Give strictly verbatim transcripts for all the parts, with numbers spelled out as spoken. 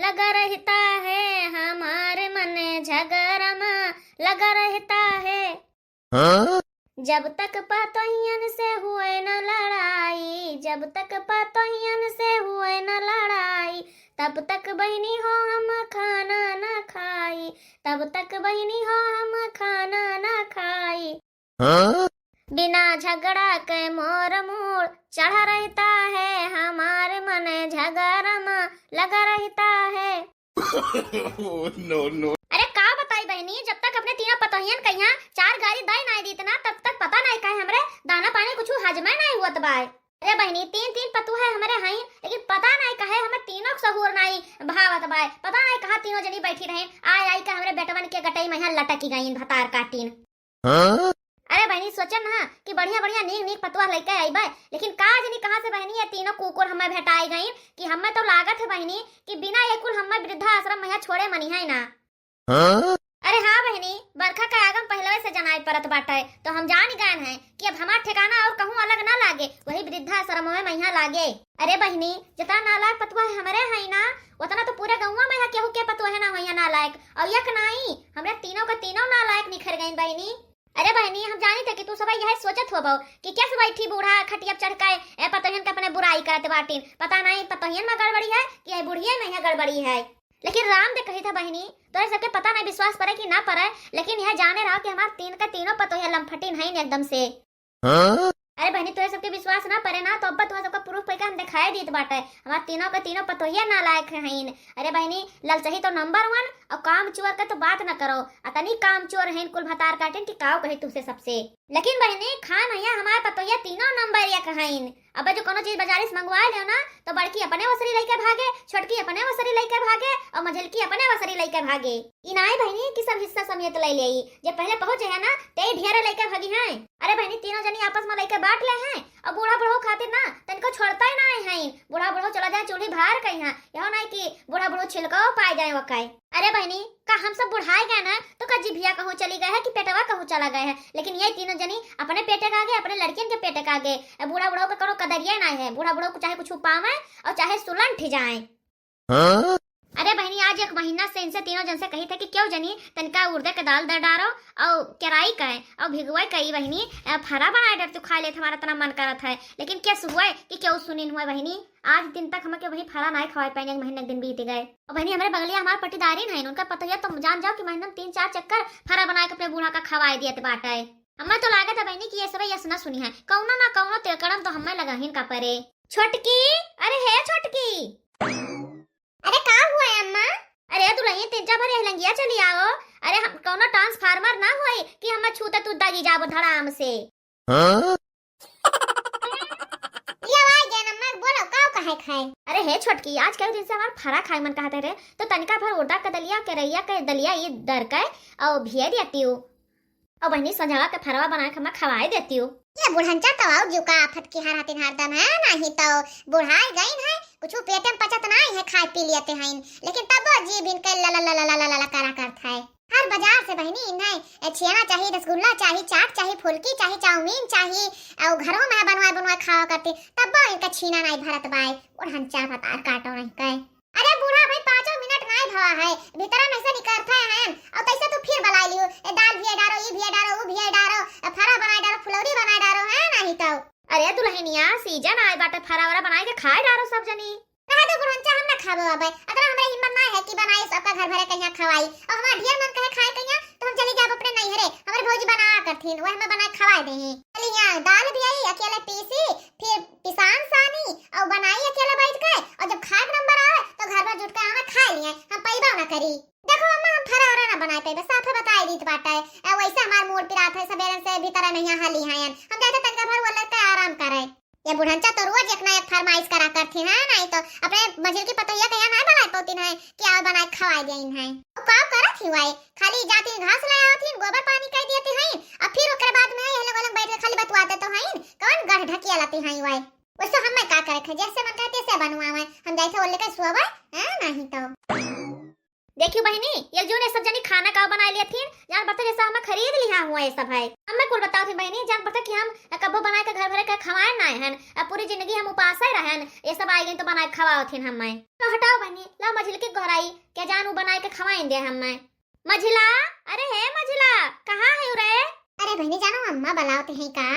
लगा रहता है, हमारे मन झगड़ा में लगा रहता है। हाँ? जब तक पतोहियन से हुए न लड़ाई, जब तक पतोहियन से हुए न लड़ाई, तब तक बहिनी हो हम खाना न खाई, तब तक बहिनी हो हम खाना न खाई। हाँ? बिना झगड़ा के मोर मूड़ चढ़ा रहता है, हमारे मन झगड़ा में लगा रहता है। Oh, no, no। अरे का बताई बहिनी, जब तक अपने तीनों पतोहियन कहिया चार गारी दाई नाई दीत ना, तब तक पता नाई काहे हमरे दाना पानी कुछ हजमे नाई हुअत बाय। अरे बहिनी, तीन तीन पतोह है हमरे हईं, लेकिन पता नाई काहे हमरे तीनों के सहूर नाई भावत बाय। पता नाई कहाँ तीनों जनी बैठी रहे, आय आय के हमरे बेटवन के गटई में यहाँ लटकी गईं भतार काटिन। हाँ? अरे बहिनी, सोचन ना कि बढ़िया बढ़िया नीक नीक पतोह लइके आइबे, लेकिन का जनी कहाँ से बहिनी ये तीनों कुकुर हमें भेटाई गईं कि हमें तो लागत है बहिनी कि बिना ये कुल हमें वृद्धाश्रम में यहाँ छोड़े मनी है ना। हाँ? अरे हाँ बहिनी, बरखा का आगम पहलवे से जनाई परत बाटे, तो हम जान गए हैं कि अब हमार ठिकाना और कहूँ अलग ना लागे, वही वृद्धाश्रम में मैया लागे। अरे बहिनी, जितना नालायक पतोह हमरे हईं ना, उतना तो पूरे गौवा में यहाँ केहू के पतोह ना होइया नालायक। और यक नाई, हमरे तीनों के तीनों नालायक निखर गईं बहिनी। अरे बहिनी, हम जानी थे कि तू सब यह सोचत होबो कि कैसे बैठी बूढ़ा खटिया पर चढ़ के ए पतोहियन के अपने बुराई करत बाटिन। पता नहीं पतोहियन में गड़बड़ी है कि यह बुढ़िया में यहाँ गड़बड़ी है। लेकिन राम दे कही था बहिनी, तोरे सबके पता नहीं विश्वास परे कि ना परे, लेकिन यह जाने रहो कि हमार तीन के तीनों पतोहिया लम्फटिन हईं एकदम से। हाँ? अरे बहिनी, तोरे सबके विश्वास ना परे ना, तो अब तोरे सबका प्रूफ पैका हम दिखाए दीत बाटे। हमार तीनों के तीनों पतोहिया नालायक हईं। अरे बहिनी, ललचही तो नंबर वन, और काम चोर के तो बात ना करो। अतनी काम चोर हईं कुल भतार काटिन कि काव कही तुमसे सबसे। लेकिन बहिनी, खान हइया हमार पतोहिया तीनों नंबर एक हईं। अब जो कोनो चीज बाजारी से मंगवा लेव ना, तो बड़की अपने ओसरी लइके भागे, छोटकी अपने ओसरी लइके भागे, और मझलकी अपने ओसरी लइके भागे। ई नाई बहिनी कि सब हिस्सा समेत ले लेई। जे पहले पहुँच जाए ना, ते ही ढेर लइके भागी हैं। अरे बहिनी, तीनों जनी आपस में लइके बांट ले हैं, और बूढ़ा बुढ़ऊ खातिर ना तनिको छोड़ता ही नाई हैं। बूढ़ा बुढ़ऊ चला जाए चूल्ही भार कहीं, यहाँ नाई कि बूढ़ा बुढ़ऊ छिलको पाए जाए वकाए। अरे बहिनी, का हम सब बुढ़ाए गए ना, तो का जिभिया कहूँ चली गए है कि पेटवा कहूँ चला गए है, लेकिन ये तीनों जनी अपने पेटे का आगे, अपने लड़कियन के पेटे का आगे। ए, बूढ़ा बुढ़ऊ का कोनो कदरिया नाई है। बूढ़ा बुढ़ऊ को चाहे कुछ पावे और चाहे सुलंठ जाए। हाँ? अरे बहिनी, आज एक महीना से इनसे तीनों जन से कही थे कि क्यों जनी तनिका उड़दे के दाल दर डारो और केराई का है और भिगवाई का ई बहिनी, अ, फरा बनाए डर तू खा लेत, हमारा इतना मन करत है, लेकिन क्या हुआ है कि क्यों सुनिन हुआ बहिनी। आज दिन तक हमें के वही फरा नाई खवाए पाइन, एक महीने के दिन बीत गए। और बहिनी, हमरे बगलिया हमार पटीदारिन हईन, उनका पतोहिया तो जान जाओ कि महीना में तीन चार चक्कर फरा बनाए के अपने बूढ़ा का खवाए दियत बाटे। हमें तो लागत है बहिनी कि ये सब यस ना सुनी है, कौनो ना कौनो तिरकड़म तो हमें लगाहिन का परे। छोटकी, अरे हे छोटकी। अरे का हुआ है अम्मा? अरे दुलही, तीन चार बार यह लंगिया चली आओ। अरे हम कौनो ट्रांसफार्मर ना होई कि हम छूते तू दागी जाबो धड़ाम से। हाँ? लिया आ गया नम्मा, बोलो, काव कहे खाए? अरे हे छोटकी, आज कई दिन से हमार फरा खाए मन कहत रहे, तो तनिका भर उड़दा के दलिया, केरैया के दलिया, ये दर के और भिया दिया तीऊ। और बहिनी, संझवा के फरवा बना के हमें खवाए देती हूँ। ये बुढ़ंचा तो आओ जू का आफत की हर हतिन हरदम है, नहीं तो बुढ़ाई गईन है, कुछ पेटे में पचत नहीं है, खाए पी लेते हैं, लेकिन तब जीभ इनके ला ला ला ला ला ला ला करा करत है। हर बाजार से बहिनी इन्हें ए, छेना चाही, रसगुल्ला चाही, चाट चाही, फुल्की चाही, चाउमीन चाही, और घरों में बनवाए बनवाए खावा करती, तब इनका छीना नहीं भरत बाय। बुढ़ंचा भतार काटो नहीं कहे। अरे बूढ़ा भाई, पाँचों मिनट नाई भवा है, भीतरा में से निकरते हैं, और तैसे तू फिर बलाई लियो, ए दाल भी डारो, ई भी डारो, ऊ भी डारो, ए फरा बनाए डारो, फुलौरी बनाए डारो, है नहीं तो। अरे दुलहिनिया, सीजन आए बाटे, फरा वरा बनाए के खाए डारो सब जनी। रहे दो बुढ़ंचा, हम ना खाबो अब, अगर हमरा हिम्मत ना है कि बनाई सबका घर भरे कहिया खवाई, और हमार ढेर मन कहे खाए कहिया, तो हम चली जाब अपने नैहरे, हमारे भौजी बना करथिन, वह हमें बना खवाए देही। चली यहाँ दाल भी आई, अकेले पीसी, फिर पिसान सानी और बनाई अकेले बैठ के, और जब खाए के नंबर आवे तो घर में जुट के हमें खा लिए, हम पैबा ना करी। देखो अम्मा, हम फरा ओरा ना बनाए पैबे, साफे बताए दीत बाटे। ए, वैसे हमार मूड पिरात है, सबेरे से भीतर नहीं हली हैं, हम जाते तनिका भर वो लेके आराम करे। ये बुढ़ंचा तो रोज एक ना एक फरमाइश करा करती है, नहीं तो अपने मझिल की पतोहिया के यहाँ ना बनाए पौती है कि आओ बनाए खवाए देइन है। तो का करत ही वाई, खाली जाती घास ले आवत ही, गोबर पानी कर देती है, और फिर ओकरे बाद में ये लोग अलग बैठ के खाली बतुआते तो हैं, कौन गढ़ ढकिया लाती है वाई। वैसे हमें का करे थे, जैसे मन कहते से बनवावे, हम जाए थे वो लेकर सोवे, हैं, नहीं तो। देखियो बहिनी, ये जौन ये सब जनी खाना का बनाए लेथिन, जान पड़ता जैसा हम खरीद लिहा हुआ ये सब है। हमें कुल बताओ थी बहिनी, जान पड़ता कि हम कब्बो बनाए के घर भरे के खवाए ना हन, अब पूरी जिंदगी हम उपासे रहन, ये सब आए गई तो बनाए के खवाओ थिन हमें। तो हटाओ बहिनी, ला मझिलकी गोहराई, के जान उ बनाए के खवाइन दे हमें। मझिला, अरे हे मझिला, कहाँ है रे? अरे बहिनी जानो, अम्मा बुलावत हैं का?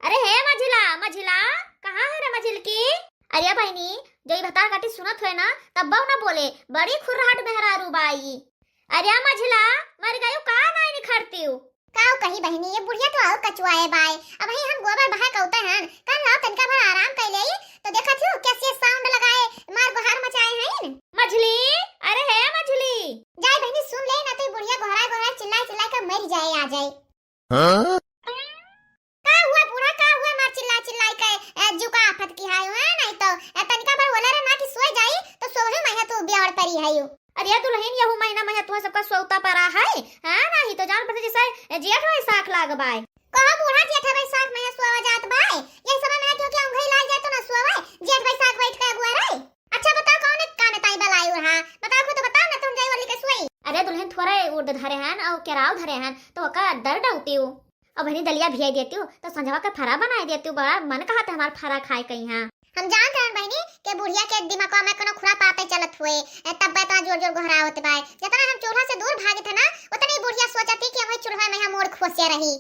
अरे हे मझिला, मझिला, कहाँ है रे मझिलकी? अरे बहिनी, जो ई भतार काटी सुनत हुए ना, तब बहु ना बोले, बड़ी खुर्राहट मेहरारू बाई। अरे मझिला, मर गयू का नाई निखरतीव? काऊ कही बहिनी, ये बुढ़िया तो और कचुआए बाय। अबही हम गोबर बहा के उते हन, कल लाओ तनिका भर आराम कर लेई, तो देखत हो कैसे sound लगाए, मार गुहार मचाए हैं। मझली, अरे हे मझली। जाए बहिनी सुन ले, ना तो ये बुढ़िया गोहराए गोहराए चिल्लाए चिल्लाए के मर जाए आ जाए। हाँ? का हुआ बूढ़ा, का हुआ मार चिल्ला चिल्लाई के, ए, जुका आफत की हाय, हाँ, नहीं तो, ए, तनिका भर होला रे ना कि सोए जाई, तो सोहू मइहाँ तू बियावड़ परी हायू। अरे दुलहिन, यहू महीना मइहाँ तुहा सबका सोवता परा है, हाँ, नहीं तो जान पड़ता जैसे, ए, जेठ बैसाख लाग बाय। कहो बूढ़ा जेठ बैसाख मइहाँ सोवा जात बाय, ये समय में क्योंकि औंघई लाग जाए तो ना सोवे, जेठ बैसाख बैठ के अगुआ रहे। अच्छा बताओ कौन काम ताई बलाई रहा, बताओ को तो बताओ ना तुम जाई वाली के सोई। अरे दुलहिन थोड़ा उर्द धरे हन और केराव धरे हन तो ओका दर डौतीव। अब बहिनी दलिया भियाई देतीव, तो संझवा के फरा बनाई देतीव, बड़ा मन कहत है हमार फरा खाए कहीं हाँ। हम जानत रहन बहिनी के बुढ़िया के दिमाग में कोनो खुरापाते चलत हुए, ए, तब इतना जोर जोर गोहरावत बाय। जितना हम चूल्हा से दूर भागत है ना, उतनी बुढ़िया सोचती कि हम चूल्हा में हम मोड़ खोसिया रही।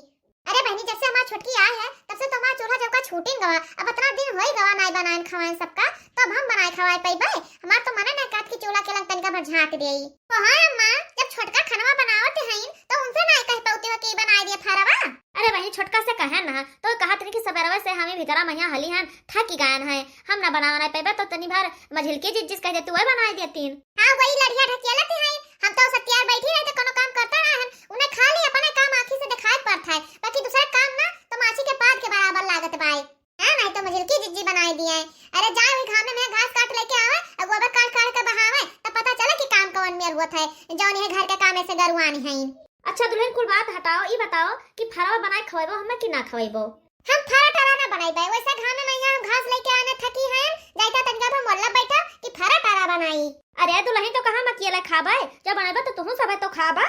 अरे बहिनी, जब से हमार छोटकी आई है, तब से तो हमार चूल्हा चौका छूटिन गवा। अब इतना दिन होई गवा नाई बनाइन खवाइन सबका, तो अब हम बनाए खवाए पइबे। हमार तो मने नहीं कहत कि चूल्हा के लंग तनिका भर झाँक देई। तो हाँ अम्मा, जब छोटका खनवा बनावत हईन, तो उनसे नाई कह पौती हो कि बनाए दिए फरवा। अरे बहिनी, छोटका से कहे ना, तो कहत रही कि सबेरवे से हमें भीतरा मइहाँ हली हन, थकी गयन है, हम ना बनावे नाई पइबे, तो तनी भर मझिलकी जिज्जिस कह देती, वही बनाए देतीन। हाँ, वही लड़िया ढकेलत हईन, हम तो सत्यार बैठी रही तो कोनो काम करता ना हन, उन्हें खाली अपने काम आँखी से दिखाई पड़त है, बाकी दूसरा काम ना तो माछी के पाद के बराबर लागत बाय। हाँ, नहीं तो मझिलकी जिज्जी बनाई दिए। अरे जाए वही घामे में घास काट लेके आवे, अगुआ काट काट के बहावे, तब पता चले कि काम कवन मेर होत है, जौन ये घर के कामे से गरुआनी है। अच्छा दुलहिन, कुल बात हटाओ, ई बताओ कि फरवा बनाए खवेबो हमें कि ना खवेबो? हम फरा टरा ना बनाई पाए, वैसे घामे में यहाँ हम घास लेके आने थकी हैं, जाइता तनिका भर मोल्ला बैठा कि फरा टरा बनाई। अरे दुलहिन, तो कहाँ हम अकेले खाबे, जब बनाबे तो तुहू सब तो खाबो।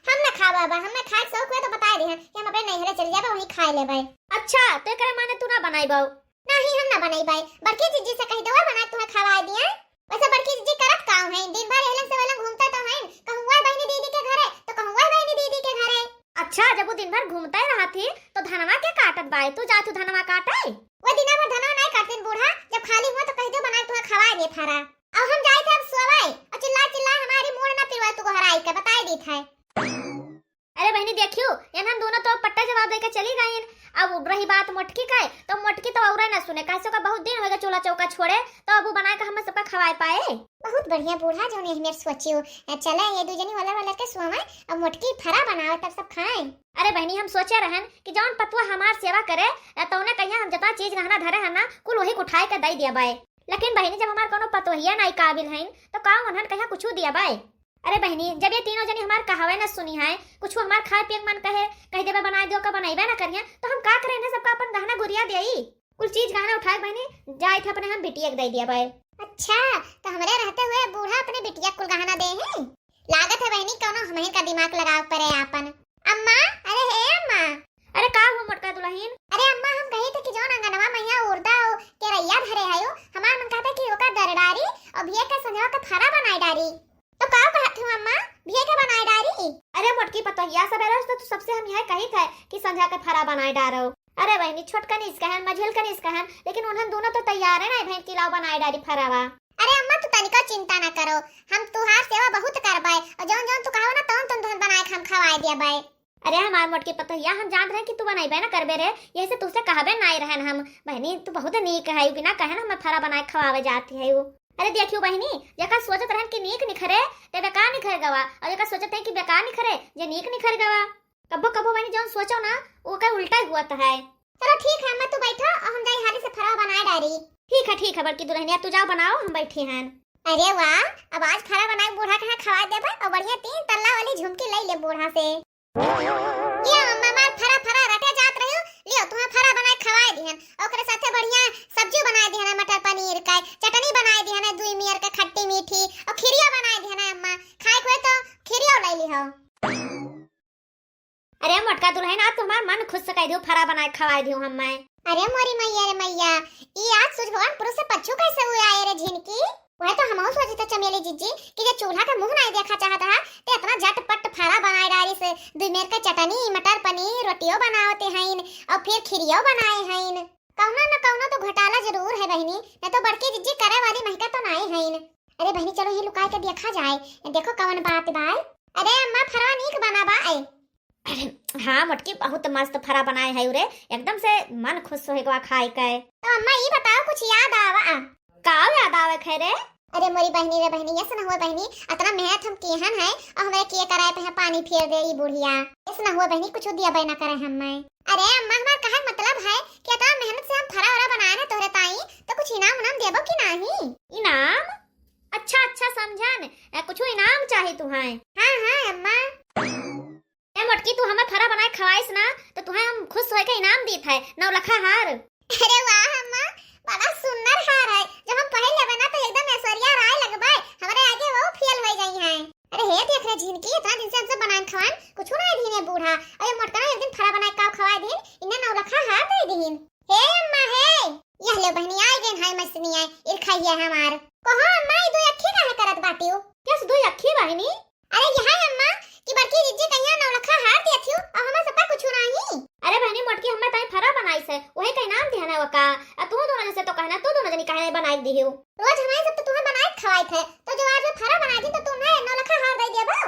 हम ना खाबा बा, हमें खाए के शौक हुए तो बताए दिहन कि हम अपने नैहरे चल जाबे, वहीं खाए लेबे। अच्छा, तो एकरे माने तू ना बनाई बाऊ? नहीं, हम ना बनाई बाई, बड़की जिज्जी से कह दो, बना के तुम्हें खवाए दिए। वैसे बड़की जिज्जी करत का है, दिन भर एलन से वेलन घूमते तो हैं, कहूँ वह बहनी दीदी के घरे, तो कहूँ वह बहनी दीदी के घरे। अच्छा, जब वो दिन भर घूमते रहा थी, तो धनवा के काटत बाई? तू जा तू धनवा काटे। वो दिना भर धनवा नहीं काटतीन बूढ़ा, जब खाली हुआ तो कह दो बना के तुम्हें खवाए दिए फरा। अब हम जाइत है अब सोवाई, और चिल्ला चिल्ला हमारी मूड़ ना पिरवा तू गोहराई के, बताई दीत है। अरे बहनी देखियो, एनहन दोनों तो पट्टा जवाब देके चली गईन। अब रही बात मोटकी का, तो मोटकी तो औरे ना सुने, कैसे का बहुत दिन होगा चूल्हा चौका छोड़े, तो अब वो बनाए के हम सबका खवाए पाए। बहुत बढ़िया बूढ़ा जो ने हमें सोचियो। चले ये दू जनी वाला वाला के सोवाई, अब मोटकी फरा बनावे तब सब खाए। अरे बहनी हम सोचे रहन कि जौन पतुआ हमार सेवा करे, तो उन्हें कहिया हम जतना चीज गहना धरे है ना, कुल वही उठाए के दे दिया बाय। लेकिन बहिनी, जब हमार कौनो पतोहिया नाई काबिल हईन, तो का उन्हन कहिया कुछु दिया बाय? अरे बहिनी, जब ये तीनों जनी हमार कहावे न सुनी है, कुछु हमार खाए पिए के मन कहे, कह देबे बनाए दो, का बनैबे न करिए, तो हम का करें, इन्हें सबका अपन गहना गुरिया देई? कुल चीज गहना उठाए बहिनी, जाए थे अपने हम बिटिया के दे दिया बाय। अच्छा, तो हमरे रहते हुए बूढ़ा अपने बिटिया कुल गहना दे हैं? लागत है बहिनी, कौनो हमहिन का दिमाग लगाव परे आपन। अम्मा, अरे हे अम्मा। अरे का हुआ मोटका दुलहिन? अरे अम्मा, हम कही थे कि जौन अंगनवा मैया उर्दा हो के रैया धरे है, हमार मन कहता कि ओकर दर डारी और भिया के संझवा के फरा बनाए डारी। तो का कहत हूँ अम्मा, भिया के बनाए डारी? अरे मोटकी पतोहिया, सबेरे से तो सबसे हम यह कही थे कि संझा के फरा बनाए डारो। अरे बहिनी, छोटकनीस कहन, मझिलकनीस कहन, लेकिन उन्हन दोनों तो तैयार है ना बहन कि लाओ बनाए डारी फरावा। अरे अम्मा, तू तनिका चिंता ना करो, हम तुहार सेवा बहुत करबे और जौन जौन तू कहो ना तौन तौन तौन बनाए के हम खवाए देबे। अरे हमार मोटकी पतोहिया, हम जानत रहे कि तू बनैबे ना करबे रे, यही से तुझसे कहबे नाई रहन हम। बहनी, तू बहुत नीक है, बिना कहन हमें फरा बनाए खवावे जाती है। अरे देखियो बहनी, जेकर सोचत रहन कि नीक निखरे, ते बेकार निखर गवा, और जेकर सोचत है कि बेकार निखरे, जे नीक निखर गवा। कब्बो कब्बो बहनी जौन सोचो ना, ओकर उल्टा हुआ तो है। चलो ठीक है अम्मा, तू बैठो और हम जाई हाली से फरवा बनाए डारी। ठीक है, ठीक है बड़की दुलहिनिया, तू जाओ बनाओ, हम बैठी हैं। अरे वाह, अब आज फरा बनाए बूढ़ा के यहाँ खवाए देबे और बढ़िया तीन तल्ला वाली झुमकी ले ले बूढ़ा से। ये अम्मा, हमार फरा फरा रटे जात रही, लियो तुम्हें फरा बनाए खवाए दिहन, ओकरे साथे बढ़िया सब्जी बनाए दिहन, मटर पनीर का चटनी बनाए दिहन, दुई मियर का खट्टी मीठी और खीरिया बनाए दिहन अम्मा, खाए के होए तो हो। अरे मोटका दुलहिन, आज तो हमार मन खुश कइ दियो, फरा बनाए खवाए दियो हम्मे। अरे मोरी मैया रे मैया, ई आज सूरज भगवान पूरब से पच्छू कइसे हुए आए रे झिनकी? वह तो हमहू सोचित है चमेली जिज्जी कि जे चूल्हा के मुँह नाहीं देखा चाहत हा, ते इतना झटपट फरा बनाए डारिस, दुइ मेर के चटनी, मटर पनीर, रोटियो बनावते हइन अउर फिर खिरियो बनाए हइन। कउनो न कउनो तो घोटाला जरूर है बहिनी, न तो बड़की जिज्जी करे वाली महिका तो नाहीं हइन। अरे बहिनी, चलो ये लुकाए के देखा जाए, देखो कवन बात बाय। अरे अम्मा, फरवा नीक बना बाय। अरे हाँ मोटकी, बहुत मस्त फरा बनाए है रे, एकदम से मन खुश होइ गवा खाए के। तो अम्मा, ई बताओ, कुछ याद आवा? का याद आवे है रे? अरे मोरी बहिनी रे बहिनी, यस न हुए बहिनी, अतना मेहनत हम किहन है अउर हमरे किए कराए पे है पानी फेर दे ई बुढ़िया। यस न हुए बहिनी, कुछ दिया बे न करे हम्मे। अरे अम्मा, हमार कहे के मतलब है कि अतना मेहनत से हम फरा वरा बनाए ना तोहरे ताई, तो कुछ इनाम उनाम देबो कि नाहीं? इनाम? अच्छा अच्छा समझन, ए, कुछ इनाम चाही तुहैं? हाँ हाँ अम्मा। ए मोटकी, तू हमें फरा बनाए खवाइस ना, तो तुहैं हम खुश होए के इनाम दीत है, नौलखा हार। अरे वाह अम्मा, बड़ा सुंदर हार है। जब हम पहन लेबे ना, तो एकदम ऐश्वर्या राय लगबे, हमरे आगे वो फेल हो जाई हैं। अरे हे देख रे झिनकी, इतना दिन से हमसे बनाए खवान, कुछ ना दीने बूढ़ा। अरे मोटका ना एक दिन फरा बनाए का खवाए दिन, इन्हें नौलखा हार दे दीन। हे अम्मा हे, यह ले बहिनी, आइ गइन है मसनी आए, इरखाइया हमार। कहो अम्मा, ई दुइ अखी काहे करत बाटिउ? यस दुइ अखी बहिनी? अरे यह है अम्मा कि बड़की जिज्जी कहिया नौलखा हार दिया थिउ अउर हमें सबका कुछ नाहीं। अरे बहिनी मोटकी, हमें ताई फरा बनाइस है, वही का इनाम दिहन है वका। अ तू दोनों जन से तो कहना, तू दोनों जनी काहे बनाए दिहिउ? रोज हमारे सब तो तुम्हें बनाए खवाइत है, तो जो आज मैं फरा बनाई थी तो तुम्हें नौलखा हार दे दिया बा।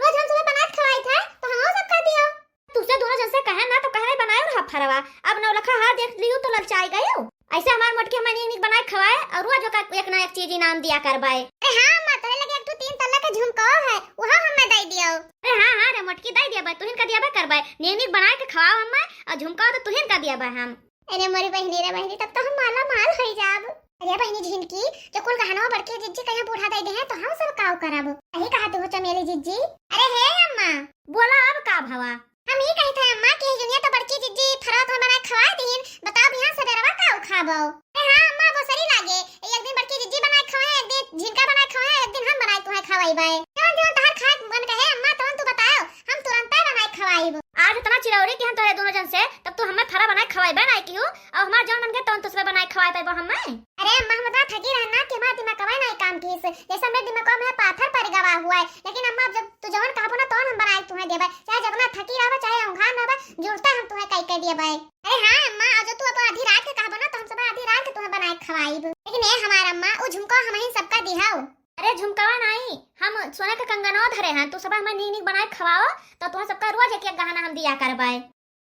रोज हम तुम्हें बनाए खवाइत है तो हम सब खा दियो। तुसे दोनों जन से कहे ना तो कहे बनाए रहा फरवा, अब नौलखा हार देख लियो तो ललचाई गयो। ऐसे हमार मोटकी हमें नीक नीक बनाए खवाए अउर रोज ओका एक ना एक चीज इनाम दिया करबाए। अरे हाँ अम्मा, तोरे लगे एक ठो तीन तल्ला के झुमको है, वह हमें दे दियो। अरे हाँ हाँ रे मोटकी, दे दिया बा, तुहिन का दिया बा करबाए, नीक नीक बनाए के खवाओ हमें अउर झुमको तो तुहिन का दिया बा हम। अरे मोरी बहिनी रे बहिनी, तब तो हम माला माल होइ जाब। अरे बहिनी झिनकी, जो कुल गहनवा बड़की जिज्जी कहिया बूढ़ा दे दे हैं तो हम सब काव करब? यही कहा तू हो चमेली जिज्जी। अरे हे अम्मा। बोला अब का भवा? हम ई कही थे अम्मा कि दुनिया तो बड़की जिज्जी फरवा तुम्हें बनाए खवाए दीन, बताओ बिहान सबेरवा का खाबो? अरे हाँ अम्मा, वो सरी लागे, एक दिन बड़की जिज्जी बनाए खवाए, एक दिन झिनका बनाए खवाए, एक दिन हम बनाए तुम्हें खवाई बाए। जवन जवन तहार खाए मन कहे अम्मा, तवन तू बताओ, हम तुरंते बनाए खवाई। आज इतना चिरौरी की हम तोहरे दोनों जन से, तब तू हमें फरा बनाए खवाई बा नाहीं किहू, अउर हमार जवन मन के तवन तुसरे बनाए खवाए पाइबो हमें। अरे अम्मा, हम इतना थकी रहन ना कि हमार दिमागवा नाहीं काम किस, जैसे हमरे दिमागवा में पाथर पड़ गवा हुआ है। लेकिन अम्मा, अब जब तू जवन कहबो ना, तवन हम बनाए तुम्हें देबे, चाहे जतना थकी रहबे, चाहे औंघान रहबे, जुड़ता हम तुम्हें कई कई देबे। अरे हाँ अम्मा, अउर जो तू अब आधी रात के कहबो ना, तो हम सब आधी रात के तुम्हें बनाए खवाइब। लेकिन ए हमार अम्मा, उ झुमका हमहिन सबका दिहाओ। अरे झुमकावा नाहीं, हम सोने के कंगनवा धरे हैं, तू सब हमें नीक नीक बनाए खवाओ, तो तुम्हें सबका रोज एक एक गहना हम दिया करबे।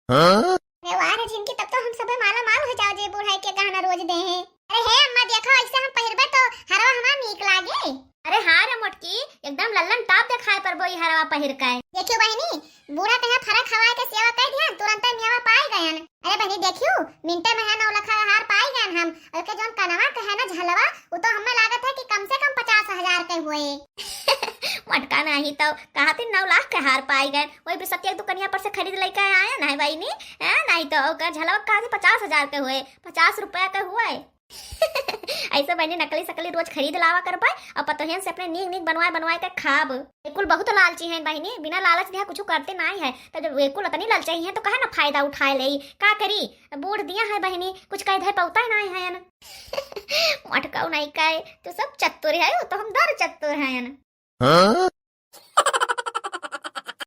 हाँ? अरे वाह रे झिनकी, तब तो हम सबे माला माल हो जाओ जे बूढ़ा के गहना रोज दे हैं। अरे हे अम्मा, देखो ऐसे हम पहिरबे तो हरवा हमार नीक लागे। अरे हाँ रे मोटकी, एकदम लल्लन टाप देखाए परबो ई हरवा पहिर के। देखियो बहिनी, बूढ़ा कहिया फरा खवाए के सेवा कर दिया, तुरंते मियावा पाए गयन। अरे बहिनी देखियो, मिनटे में है नौलखा हार पाए गयन हम, ओके जौन कनवा के है ना झलवा, उ तो हमें लागत है कि कम से कम पचास हजार के हुए। मोटका नाहीं तो कहती नौ लाख के हार पाई गए, वही भी सत्य दुकनिया पर से खरीद लेके आए ना बहिनी, हैं? नाहीं तो ओकर झलवा कहती पचास हजार के हुए, पचास रुपया के हुए। ऐसे बहिनी नकली सकली रोज खरीद लावा करबे अउर पतोहियन से अपने नीक नीक बनवाए बनवाए के खाब। ये कुल बहुत लालची हैं बहिनी, बिना लालच दिहा कुछ करते नाहीं है, तो जब ये कुल इतनी ललचाई हैं तो काहे ना फायदा उठाए ले, का करी? बूढ़ दिया है बहिनी, कुछ कह धे पौता ही नाहीं है। मोटकाऊ नाहीं कहे, तू सब चतुर है, तो हम दर चतुर हैं। हाँ?